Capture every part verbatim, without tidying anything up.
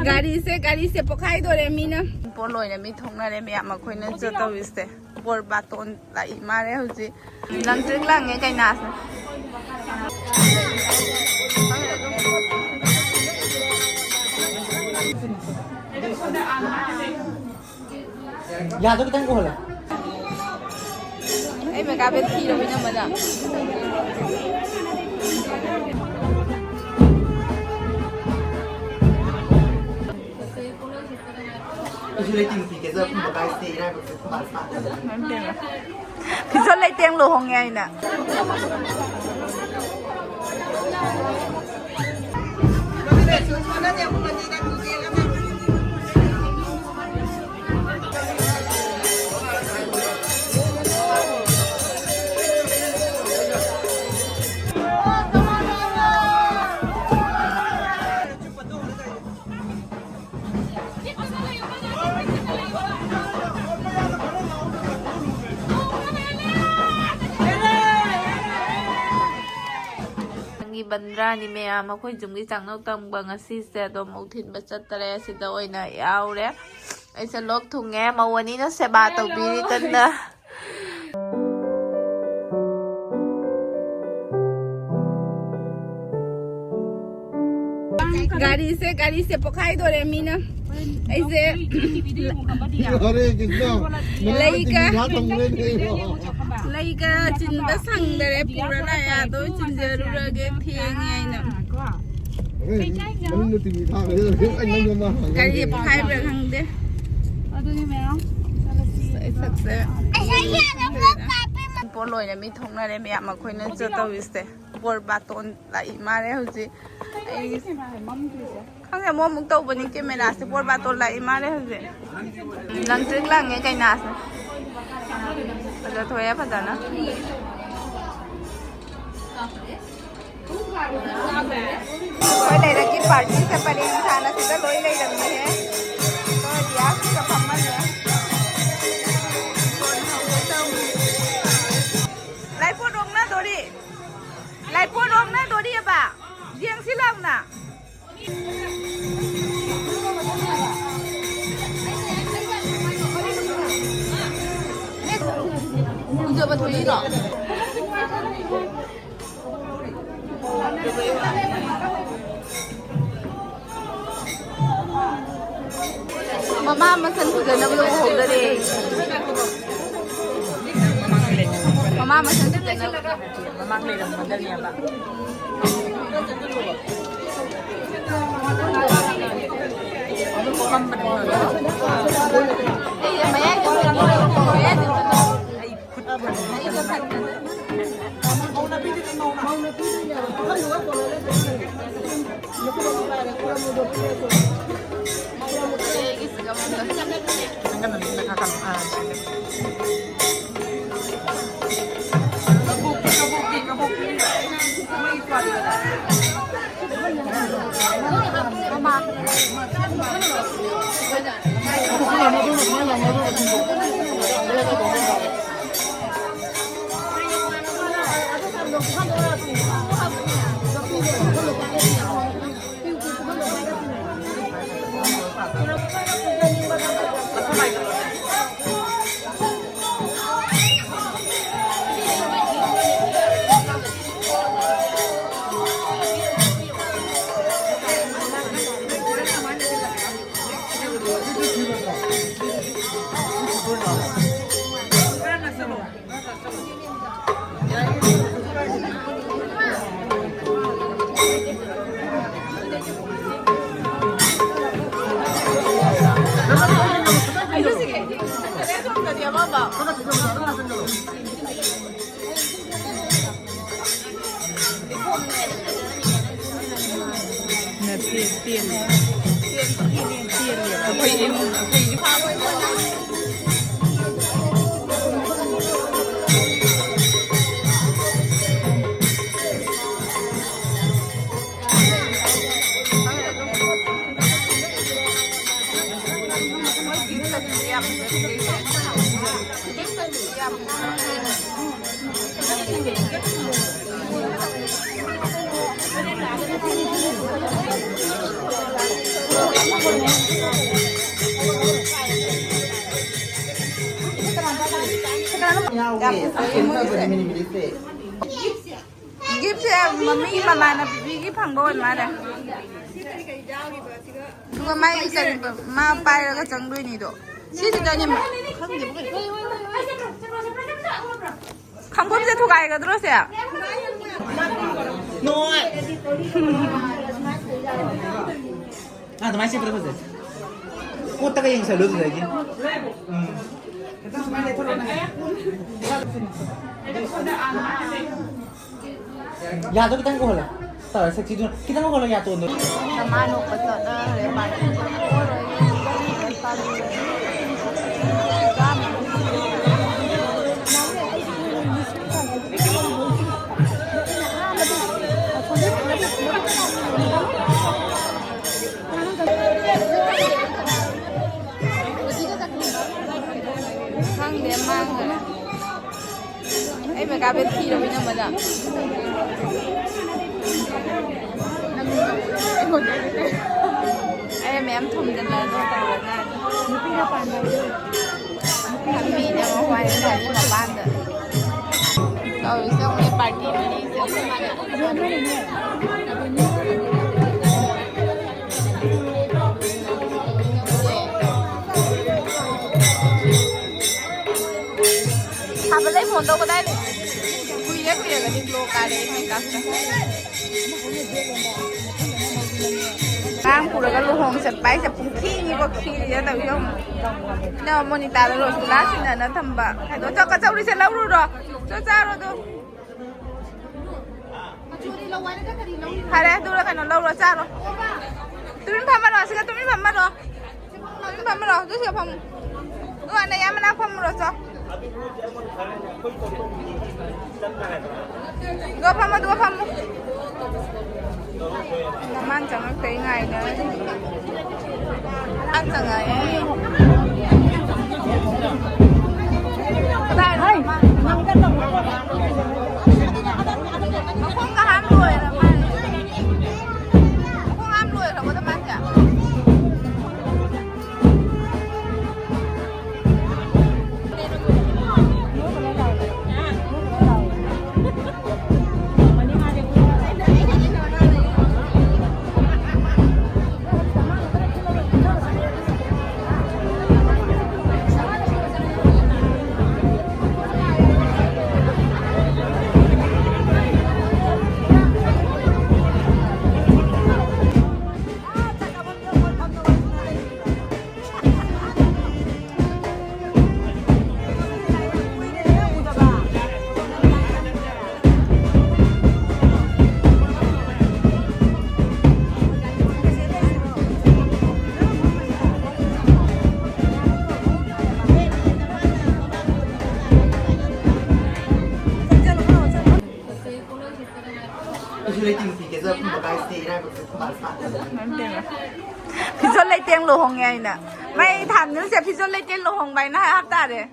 ꯒꯥꯔꯤꯁꯦ, ꯒꯥꯔꯤꯁꯦ ꯄꯣꯛꯈꯥꯏꯗꯣꯔꯦ ꯃꯤꯅ꯫ ꯄꯣꯠ ꯂꯣꯏꯅ ꯃꯤ ꯊꯣꯛꯅꯔꯦ ꯃꯌꯥꯝ, ꯑꯩꯈꯣꯏꯅ ꯆꯠꯇꯧꯔꯤꯁꯦ꯫ ꯕꯣꯔ ꯕꯥꯇꯣꯟ ꯂꯥꯛꯏ ꯃꯥꯜꯂꯦ ꯍꯧꯖꯤꯛ꯫ ꯂꯪꯇ꯭ꯔꯤꯛ ꯂꯪꯉꯦ ꯀꯩꯅꯥꯁꯦ꯫ ꯌꯥꯗꯣ ꯈꯤꯇꯪ ꯎꯍꯜꯂꯣ꯫ ꯑꯩ ꯃꯦꯀꯥꯞ ꯊꯤꯔꯕ ꯏꯅꯝꯃꯗ꯫ ꯑꯩꯁꯨ ꯂꯩꯇꯦꯡ ꯄꯤꯒꯦ, ꯖ ꯐꯨꯝꯕ ꯀꯥꯏꯁꯦ ꯏꯔꯥꯏꯕꯛꯁꯦ ꯈꯨꯕꯥꯛ ꯁꯥꯗꯅ꯫ ꯐꯤꯖꯣꯜ ꯂꯩꯇꯦꯡ ꯂꯨꯍꯣꯡꯉꯦ ꯍꯥꯏꯅ꯫ ꯅꯪꯒꯤ ꯕꯟꯗ꯭ꯔꯥꯅꯤ ꯃꯌꯥꯝ, ꯑꯩꯈꯣꯏ ꯌꯨꯝꯒꯤ ꯆꯥꯛꯅꯧ ꯇꯝꯕ ꯉꯁꯤꯁꯦ ꯑꯗꯣ ꯃꯧ ꯊꯤꯟꯕ ꯆꯠꯇꯔꯦ, ꯁꯤꯗ ꯑꯣꯏꯅ ꯌꯥꯎꯔꯦ꯫ ꯑꯩꯁꯦ ꯂꯣꯛ ꯊꯨꯡꯉꯦ, ꯃꯧ ꯑꯅꯤꯅ ꯁꯦꯕꯥ ꯇꯧꯕꯤꯔꯤ ꯀꯟꯅ꯫ ꯒꯥꯔꯤꯁꯦ, ꯒꯥꯔꯤꯁꯦ ꯄꯣꯛꯈꯥꯏꯗꯣꯔꯦ ꯃꯤꯅ꯫ ꯑꯩꯁꯦ ꯍꯔꯦ ꯀ꯭ꯔꯤꯁꯅ꯫ ꯂꯩꯒ, ꯂꯩꯒ ꯆꯤꯟꯕ ꯁꯪꯗꯔꯦ, ꯄꯨꯔ ꯂꯥꯛꯑꯦ, ꯑꯗꯣ ꯆꯤꯟꯖꯔꯨꯔꯒꯦ, ꯊꯦꯡꯉꯦ ꯍꯥꯏꯅ꯫ ꯃꯅꯨꯡꯗ ꯇꯤꯚꯤ ꯊꯥꯈ꯭ꯔꯦ, ꯍꯧꯖꯤꯛ ꯑꯩ ꯅꯪ ꯃꯃꯥ ꯍꯪꯉꯦ꯫ ꯒꯥꯔꯤ ꯄꯣꯛꯈꯥꯏꯕ꯭ꯔꯥ ꯈꯪꯗꯦ꯫ ꯑꯗꯨꯅꯤ ꯃꯌꯥꯝ꯫ ꯑꯩ ꯁꯛꯁꯦ꯫ ꯄꯣꯠ ꯂꯣꯏꯅ ꯃꯤ ꯊꯣꯛꯅꯔꯦ ꯃꯌꯥꯝ, ꯑꯩꯈꯣꯏꯅ ꯆꯠꯇꯧꯔꯤꯁꯦ꯫ ꯕꯣꯔ ꯕꯥꯇꯣꯟ ꯂꯥꯛꯏ ꯃꯥꯜꯂꯦ ꯍꯧꯖꯤꯛ꯫ ꯑꯩ ꯈꯪꯗꯦ, ꯑꯃꯨꯛ ꯑꯃꯨꯛ ꯇꯧꯕꯅꯤ ꯀꯦꯃꯦꯔꯥꯁꯦ꯫ ꯕꯣꯔ ꯕꯥꯇꯣꯟ ꯂꯥꯛꯏ ꯃꯥꯜꯂꯦ ꯍꯧꯖꯤꯛ꯫ ꯂꯪꯇ꯭ꯔꯤꯛ ꯂꯪꯉꯦ ꯀꯩꯅꯥꯁꯦ꯫ ꯐꯖꯊꯣꯛꯑꯦ ꯐꯖꯅ꯫ ꯑꯩꯈꯣꯏ ꯂꯩꯔꯛꯀꯤ ꯄꯥꯔꯇꯤꯁꯦ ꯄꯔꯦꯡ ꯁꯥꯅ ꯁꯤꯗ ꯂꯣꯏ ꯂꯩꯔꯝꯃꯤꯍꯦ꯫ ꯑꯗꯣ ꯔꯤꯌꯥꯁꯀ ꯐꯝꯍꯜꯂꯦ꯫ ꯂꯥꯏꯄꯣꯠ ꯔꯣꯛꯅꯗꯣꯔꯤ꯫ ꯂꯥꯏꯄꯣꯠ ꯔꯣꯛꯅꯗꯣꯔꯤꯑꯕ꯫ ꯌꯦꯡꯁꯤ ꯂꯥꯎꯅ꯫ ꯊꯣꯛꯏꯔꯣ? ꯃꯃꯥ ꯃꯆꯟ ꯐꯖꯅꯕ ꯂꯧꯍꯧꯗꯔꯦ꯫ ꯃꯃꯥ ꯃꯆꯟ ꯐꯖꯅꯕ꯫ ꯃꯃꯥꯡ ꯂꯩꯔꯝꯒꯗꯕꯅꯦꯕ꯫ ꯅꯠꯇꯦ, ꯄꯦꯟ-, ꯄꯦꯟ-, ꯄꯦꯟ-, ꯄꯦꯟ-, ꯑꯩꯈꯣꯏ ꯏꯃꯨꯡ, ꯑꯩꯈꯣꯏ ꯏꯃꯨꯡ꯫ ꯌꯥꯎꯋꯦ, ꯁꯦꯝꯖꯕꯅꯦ ꯃꯤꯅꯤꯃꯤꯂꯤꯁꯁꯦ꯫ ꯒꯤꯐꯁꯦ ꯃꯃꯤ ꯃꯃꯥꯟꯅꯕꯤꯒꯤ ꯐꯪꯕ ꯑꯣꯏ ꯃꯥꯜꯂꯦ꯫ ꯑꯗꯨꯒ ꯃꯥꯏ ꯏꯆꯟ ꯃꯥ ꯄꯥꯏꯔꯒ ꯆꯪꯗꯣꯏꯅꯤꯗꯣ꯫ ꯁꯤꯁꯤꯗꯅꯦ ꯈꯪꯗꯦꯕ ꯀꯩꯅꯣ꯫ ꯈꯪꯐꯝꯁꯦ ꯊꯨꯒꯥꯏꯒꯗ꯭ꯔꯣ ꯁꯦ? ꯅꯣꯏ꯫ ꯑꯥ, ꯑꯗꯨꯃꯥꯏꯅ ꯆꯠꯄꯗ ꯐꯖꯩ꯫ ꯄꯣꯠꯇꯒ ꯌꯦꯡꯁꯜꯂꯨ ꯑꯗꯨꯗꯒꯤ꯫ ꯎꯝ꯫ ꯌꯥꯗꯣ ꯈꯤꯇꯪ ꯎꯍꯜꯂꯣ꯫ ꯇꯧꯔꯦ, ꯁꯦꯛꯁꯤꯗꯨꯅ ꯈꯤꯇꯪ ꯎꯍꯜꯂꯣ, ꯌꯥꯇꯣꯟꯗꯣ꯫ ꯅꯃꯥ ꯅꯣꯛꯄ ꯆꯠꯅꯈ꯭ꯔꯦ, ꯄꯥꯔꯇꯤ꯫ ꯈꯪꯗꯦ, ꯃꯥꯡꯈ꯭ꯔꯦ꯫ ꯑꯩ ꯃꯦꯀꯥꯞ ꯊꯤꯔꯕ ꯏꯅꯝꯃꯗ꯫ ꯑꯩ ꯃꯌꯥꯝ ꯊꯣꯝꯖꯤꯜꯂꯒ ꯇꯧꯔꯒ꯫ ꯃꯤꯅ ꯃꯍꯣꯏ ꯉꯁꯥꯏꯒꯤ ꯃꯄꯥꯟꯗ ꯇꯧꯔꯤꯁꯦ ꯌꯦꯡꯉꯨꯅꯦ, ꯄꯥꯔꯇꯤ ꯃꯔꯤꯁꯦ꯫ ꯁꯥꯕ ꯂꯩ ꯐꯣꯟ ꯇꯧꯒꯗꯥꯏꯗ? ꯀꯨꯏꯔꯦ, ꯀꯨꯏꯔꯒꯗꯤ ꯕ꯭ꯂꯣꯛ ꯀꯥꯔꯦ ꯑꯩ ꯃꯦꯀꯞꯇ꯫ ꯑꯉꯥꯡ ꯄꯨꯔꯒ ꯂꯨꯍꯣꯡ ꯆꯠꯄ ꯍꯥꯏꯁꯦ ꯄꯨꯡꯈꯤꯅꯤꯀꯣ, ꯈꯤꯔꯤꯁꯦ ꯇꯧꯔꯤꯁꯦ ꯌꯦꯡꯉꯨ꯫ ꯁꯤꯅ ꯃꯣꯅꯤꯇꯥꯗ ꯔꯣꯁꯒꯨꯂꯥ ꯁꯤꯟꯅꯅ ꯊꯝꯕ꯫ ꯑꯗꯣ ꯆꯥꯛ ꯀꯆꯧꯔꯤꯁꯦ ꯂꯧꯔꯨꯔꯣ꯫ ꯆꯥꯛ ꯆꯥꯔꯣ ꯑꯗꯣ꯫ ꯐꯔꯦ, ꯑꯗꯨꯒ ꯀꯩꯅꯣ ꯂꯧꯔꯣ, ꯆꯥꯔꯣ꯫ ꯇꯨꯃꯤꯟ ꯐꯝꯃꯔꯣ, ꯑꯁꯤꯒ ꯇꯨꯃꯤꯟ ꯐꯝꯃꯔꯣ꯫ ꯇꯨꯃꯤꯟ ꯐꯝꯃꯔꯣ, ꯑꯗꯨ ꯁꯤꯒ ꯐꯝꯃꯨ꯫ ꯑꯗꯨ ꯑꯅ ꯌꯥꯝ ꯃꯅꯥꯛ ꯐꯝꯃꯨꯔꯣ, ꯆꯣ꯫ ꯑꯗꯨꯒ ꯐꯝꯃꯨ, ꯑꯗꯨꯒ ꯐꯝꯃꯨ꯫ ꯃꯃꯥꯟ ꯆꯪꯉꯛꯇꯣꯏ ꯉꯥꯏꯅꯔꯤ꯫ ꯃꯃꯥꯟ ꯆꯪꯉꯛꯑꯦ꯫ ꯀꯗꯥꯏꯗ ꯃꯃꯥꯟ? ꯃꯈꯣꯡꯒ ꯍꯥꯝ ꯂꯣꯏꯔ ꯃꯥꯜꯂꯦ꯫ ꯃꯈꯣꯡ ꯍꯥꯝ ꯂꯣꯏꯈ꯭ꯔꯕꯣ ꯃꯥꯁꯦ? ꯂꯩꯇꯦꯡ ꯂꯨꯍꯣꯡꯉꯦ ꯍꯥꯏꯅ꯫ ꯃꯩ ꯊꯥꯟꯗꯨꯅ ꯆꯦ ꯐꯤꯖꯣꯜ ꯂꯩꯇꯦꯡ ꯂꯨꯍꯣꯡꯕ ꯍꯥꯏꯅ ꯍꯥꯞ ꯇꯥꯔꯦ꯫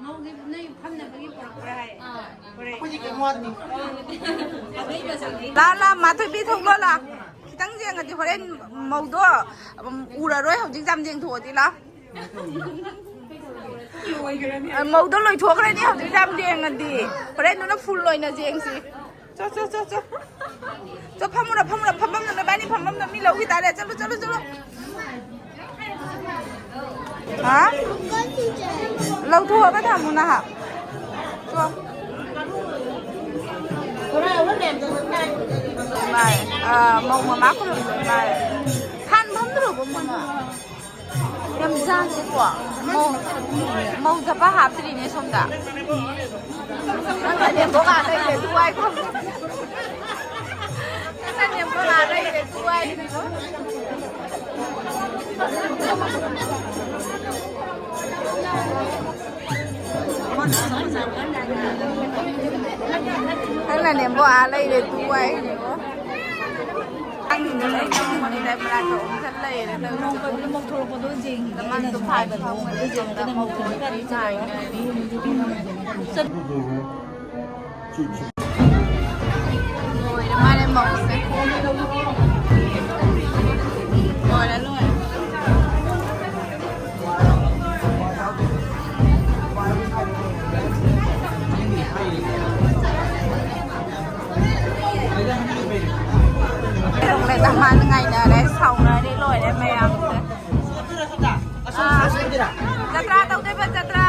ꯃꯧꯒꯤ ꯅꯣꯏ ꯐꯝꯅꯕꯒꯤ ꯄꯨꯔꯛꯄ꯭ꯔꯥ ꯍꯥꯏ? ꯑꯥ꯫ ꯄꯨꯔꯛꯑꯦ꯫ ꯑꯩꯈꯣꯏꯗꯤ ꯀꯩꯝ ꯋꯥꯠꯇꯦ꯫ ꯂꯥ, ꯂꯥ, ꯃꯥꯊꯣꯏꯕꯤ ꯊꯣꯛꯂꯣ, ꯂꯥ꯫ ꯈꯤꯇꯪ ꯌꯦꯡꯉꯗꯤ ꯍꯣꯔꯦꯟ ꯃꯧꯗꯣ, ꯎꯝ, ꯎꯔꯔꯣꯏ, ꯍꯧꯖꯤꯛ ꯌꯥꯝ ꯌꯦꯡꯊꯣꯛꯑꯗꯤ, ꯂꯥ꯫ ꯂꯣꯏꯈ꯭ꯔꯅꯤ꯫ ꯑ, ꯃꯧꯗꯣ ꯂꯣꯏꯊꯣꯛꯈ꯭ꯔꯅꯤ ꯍꯧꯖꯤꯛ ꯌꯥꯝ ꯌꯦꯡꯉꯗꯤ꯫ ꯍꯣꯔꯦꯟꯗꯨꯅ full ꯑꯣꯏꯅ ꯌꯦꯡꯁꯤ꯫ ꯆꯣ, ꯆꯣ, ꯆꯣ, ꯆꯣ꯫ ꯆꯣ, ꯐꯝꯃꯨꯔꯣ, ꯐꯝꯃꯨꯔꯣ, ꯐꯝꯐꯝꯗ ꯅꯕꯥꯅꯤ ꯐꯝꯐꯝꯗ ꯃꯤ ꯂꯧꯈꯤ ꯇꯥꯔꯦ꯫ ꯆꯠꯂꯣ, ꯆꯠꯂꯣ, ꯆꯠꯂꯣ꯫ ꯍꯥ? ꯂꯧꯊꯣꯛꯑꯒ ꯊꯝꯃꯨ ꯅꯍꯥꯛ꯫ ꯆꯣ꯫ ꯃꯥꯏ, ꯑ, ꯃꯧ ꯃꯃꯥ ꯈꯨꯔꯨꯝꯗꯣꯏ ꯃꯥꯏ꯫ ꯐꯥꯟ ꯐꯝꯗ꯭ꯔꯣꯕꯣ ꯃꯃꯥ? ꯔꯝꯖꯥꯟꯁꯦꯀꯣ, ꯃꯧ, ꯃꯧ ꯆꯠꯄ ꯍꯥꯞꯇ꯭ꯔꯤꯅꯦ ꯁꯣꯝꯗ꯫ ꯅꯪꯅ ꯅꯦꯝꯕꯣꯛ ꯑꯥ ꯂꯩꯔꯦ, ꯊꯨꯒꯥꯏꯈꯣ꯫ ꯅꯪꯅ ꯅꯦꯝꯕꯣꯛ ꯑꯥ ꯂꯩꯔꯦ, ꯊꯨꯒꯥꯏꯈꯣ꯫ ꯅꯪꯅ ꯅꯦꯝꯕꯣꯛ ꯑꯥ ꯂꯩꯔꯦ, ꯊꯨꯒꯥꯏꯈꯣ꯫ ꯈꯪꯗꯦ, ꯑꯩ ꯈꯪꯕꯅꯤꯗ, ꯃꯅꯥꯛꯇ ꯑꯃꯨꯛ ꯆꯠ ꯂꯩꯔꯦ, ꯇꯧꯔꯤꯁꯦ꯫ ꯃꯧ ꯊꯣꯛꯂꯛꯄꯗꯣ ꯌꯦꯡꯉꯤꯅꯦ꯫ ꯅꯃꯥꯡꯗꯣ ꯑꯩꯅ ꯐꯥꯏꯜ ꯁꯥꯏꯗ ꯐꯝꯕꯅꯦ꯫ ꯌꯦꯡꯉꯦ, ꯁꯣꯝꯗ ꯃꯧ ꯊꯣꯛꯂꯛꯄ ꯀꯔꯤ ꯆꯥꯏꯅꯔꯤ? ꯂꯣꯏꯔꯦ, ꯃꯥꯅꯦ, ꯃꯧꯁꯦ꯫ ꯂꯣꯏꯔꯦ, ꯂꯣꯏꯔꯦ꯫ ꯃꯥꯅ ꯉꯥꯏꯅꯔꯦ, ꯁꯥꯎꯅꯔꯦ, ꯂꯣꯏꯔꯦ ꯃꯌꯥꯝꯁꯦ꯫ ꯑꯥ, ꯖꯇ꯭ꯔꯥ ꯇꯧꯗꯣꯏꯕ, ꯖꯇ꯭ꯔꯥ꯫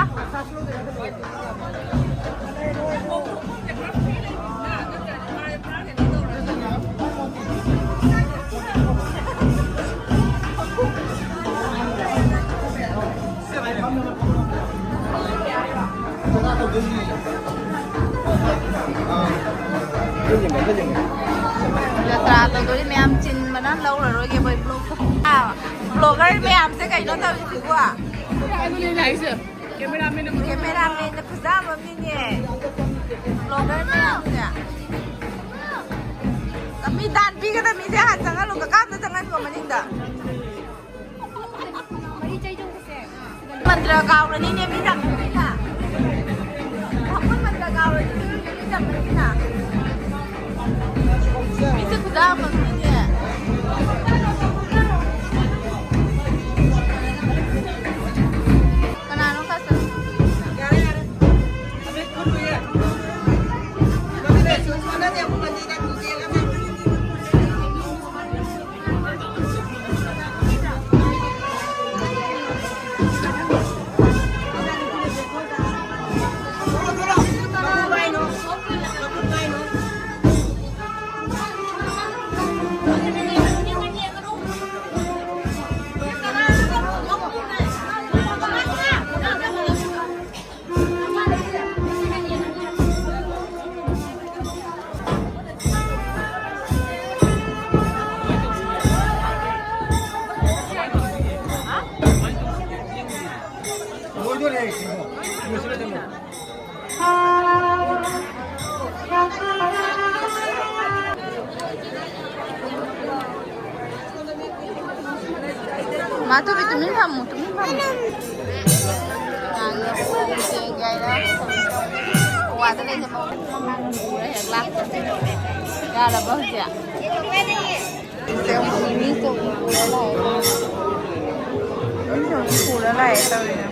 ꯖꯇ꯭ꯔꯥ ꯇꯧꯗꯣꯔꯤ ꯃꯌꯥꯝ ꯆꯤꯟꯕꯅ ꯂꯧꯔꯔꯣꯏꯒꯦ ꯃꯣꯏ vlogꯇꯣ꯫ ꯑꯥ, vlogger ꯃꯌꯥꯝꯁꯦ ꯀꯩꯅꯣ ꯇꯧꯔꯤꯁꯤꯕꯣ? ꯑꯗꯨꯅꯦ ꯑꯩꯅ ꯍꯥꯏꯁꯦ꯫ Cameraman ꯑꯃ Cameraman ꯈꯨꯌꯥꯝ ꯑꯃꯅꯤꯅꯦ꯫ Vlogger ꯃꯌꯥꯝꯁꯦ꯫ ꯃꯤ ꯗꯥꯟ ꯄꯤꯒꯗꯕ ꯃꯤꯁꯦ ꯍꯥꯟꯅ ꯆꯪꯍꯜꯂꯨ, ꯀꯀꯥ ꯑꯝꯇ ꯆꯪꯍꯟꯈꯣ ꯃꯅꯤꯡꯗ꯫ ꯀꯥꯎꯔꯅꯤꯅꯦ ꯃꯤ ꯇꯝꯕꯅꯤꯅ꯫ ꯍꯥꯞꯄꯟꯕꯗ ꯀꯥꯎꯔꯅꯤ ꯃꯤ ꯇꯝꯕꯅꯤꯅ꯫ ꯃꯤꯁꯦ ꯈꯨꯗꯥ ꯑꯃꯅꯤꯅꯦ꯫ ꯀꯅꯥꯅꯣ ꯈꯔ ꯆꯠꯂꯨ꯫ ꯌꯥꯔꯦ, ꯌꯥꯔꯦ꯫ ꯑꯕꯦ, ꯈꯨꯠꯂꯨꯌꯦ꯫ ꯃꯥ ꯇꯨꯃꯤꯟ ꯇꯨꯃꯤꯟ ꯐꯝꯃꯨ, ꯇꯨꯃꯤꯟ ꯐꯝꯃꯨ꯫ ꯉꯥꯡꯉꯦ, ꯌꯦꯡꯒꯦ ꯍꯥꯏꯔ꯫ ꯋꯥꯗ ꯂꯩꯖꯕ ꯃꯃꯥꯡ ꯄꯨꯔ ꯍꯦꯛ ꯂꯥꯛꯄ꯫ ꯌꯥꯔꯕ ꯍꯧꯖꯤꯛ? ꯃꯤꯁꯦ ꯑꯃꯨꯛ ꯃꯤꯁꯦ ꯑꯃꯨꯛ ꯄꯨꯔ ꯂꯥꯛꯑꯦ꯫ ꯃꯤꯁꯦ ꯑꯃꯨꯛ ꯄꯨꯔ ꯂꯥꯛꯑꯦ ꯇꯧꯔꯤꯅꯦ꯫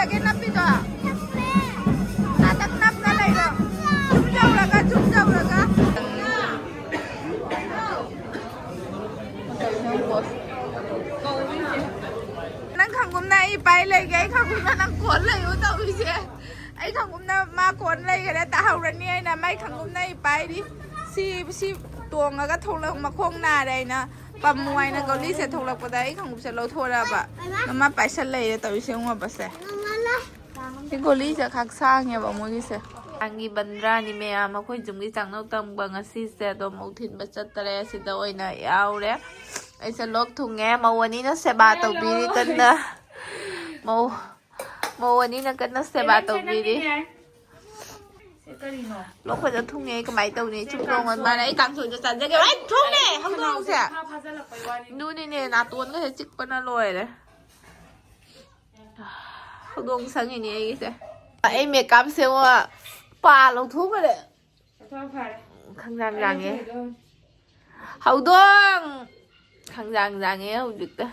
ꯀꯦ ꯅꯞꯄꯤꯗꯣ? ꯅꯥꯇꯛ ꯅꯞꯅ ꯂꯩꯔꯣ꯫ ꯁꯨꯝ ꯌꯧꯔꯒ, ꯁꯨꯝ ꯌꯧꯔꯒ꯫ ꯅꯪ ꯈꯪꯒꯨꯝꯅ ꯑꯩ ꯄꯥꯏ ꯂꯩꯒꯦ, ꯑꯩ ꯈꯪꯒꯨꯝꯅ ꯅꯪ ꯀꯣꯟ ꯂꯩꯌꯨ ꯇꯧꯔꯤꯁꯦ꯫ ꯑꯩ ꯈꯪꯒꯨꯝꯅ ꯃꯥ ꯀꯣꯟ ꯂꯩꯈꯔꯦ, ꯇꯥꯍꯧꯔꯅꯤ ꯑꯩꯅ꯫ ꯃꯥꯏ ꯈꯪꯒꯨꯝꯅ ꯑꯩ ꯄꯥꯏꯔꯤ꯫ ꯁꯤ, ꯁꯤ ꯇꯣꯡꯉꯒ ꯊꯣꯛꯂꯛ-, ꯃꯈꯣꯡ ꯅꯥꯔꯦ ꯍꯥꯏꯅ ꯄꯝꯃꯨ ꯍꯥꯏꯅ ꯒꯧꯂꯤꯁꯦ ꯊꯣꯛꯂꯛꯄꯗ ꯑꯩ ꯈꯪꯒꯨꯝꯁꯦ ꯂꯧꯊꯣꯔꯛꯑꯕ꯫ ꯃꯃꯥ ꯄꯥꯏꯁꯜ ꯂꯩꯔꯦ ꯇꯧꯔꯤꯁꯦ, ꯌꯦꯡꯉꯣꯕꯁꯦ꯫ ꯁꯤ ꯒꯣꯂꯤꯁꯦ ꯈꯛ ꯁꯥꯡꯉꯦꯕ ꯃꯣꯏꯒꯤꯁꯦ꯫ ꯅꯪꯒꯤ ꯕꯟꯗ꯭ꯔꯥꯅꯤ ꯃꯌꯥꯝ, ꯑꯩꯈꯣꯏ ꯌꯨꯝꯒꯤ ꯆꯥꯛꯅꯧ ꯇꯝꯕ ꯉꯁꯤꯁꯦ ꯑꯗꯣ ꯃꯧ ꯊꯤꯟꯕ ꯆꯠꯇꯔꯦ, ꯁꯤꯗ ꯑꯣꯏꯅ ꯌꯥꯎꯔꯦ꯫ ꯑꯩꯁꯦ ꯂꯣꯛ ꯊꯨꯡꯉꯦ, ꯃꯧ ꯑꯅꯤꯅ ꯁꯦꯕꯥ ꯇꯧꯕꯤꯔꯤ ꯀꯟꯅ꯫ ꯃꯧ, ꯃꯧ ꯑꯅꯤꯅ ꯀꯟꯅ ꯁꯦꯕꯥ ꯇꯧꯕꯤꯔꯤ꯫ ꯁꯤ ꯀꯔꯤꯅꯣ? ꯂꯣꯛ ꯐꯖ ꯊꯨꯡꯉꯦ, ꯑꯩ ꯀꯃꯥꯏꯅ ꯇꯧꯅꯤ? ꯁꯤ ꯁꯨꯝ ꯇꯣꯡꯉ ꯀꯥꯡꯁꯣꯏ꯫ ꯃꯥꯅ ꯑꯩ ꯀꯥꯡꯁꯣꯏꯗꯣ ꯆꯥꯖꯒꯦ꯫ ꯑꯩ ꯊꯨꯡꯅꯦ ꯍꯧꯗꯣꯡꯁꯦ꯫ ꯈꯅꯥꯎꯁꯦ ꯏꯐꯥ ꯐꯥꯖꯜꯂꯛꯄꯩ ꯋꯥꯅꯤ꯫ ꯑꯗꯨꯅꯤꯅꯦ, ꯅꯥꯇꯣꯟꯒꯁꯦ ꯆꯤꯛꯄꯅ ꯂꯣꯏꯔꯦ꯫ ꯍꯧꯗꯣꯡ ꯁꯪꯉꯤꯅꯦ ꯑꯩꯒꯤꯁꯦ꯫ ꯑꯩ ꯃꯦꯀꯞꯁꯦ ꯄꯥ ꯂꯧꯊꯣꯛꯈ꯭ꯔꯦ꯫ ꯂꯧꯊꯣꯛ ꯐꯔꯦ꯫ ꯈꯪꯖꯥꯡ ꯖꯥꯡꯉꯦ꯫ ꯑꯩ ꯂꯧꯊꯣꯛꯑꯣꯏꯗꯣ꯫ ꯍꯧꯗꯣꯡ! ꯈꯪꯖꯥꯡ ꯖꯥꯡꯉꯦ ꯍꯧꯖꯤꯛꯇ꯫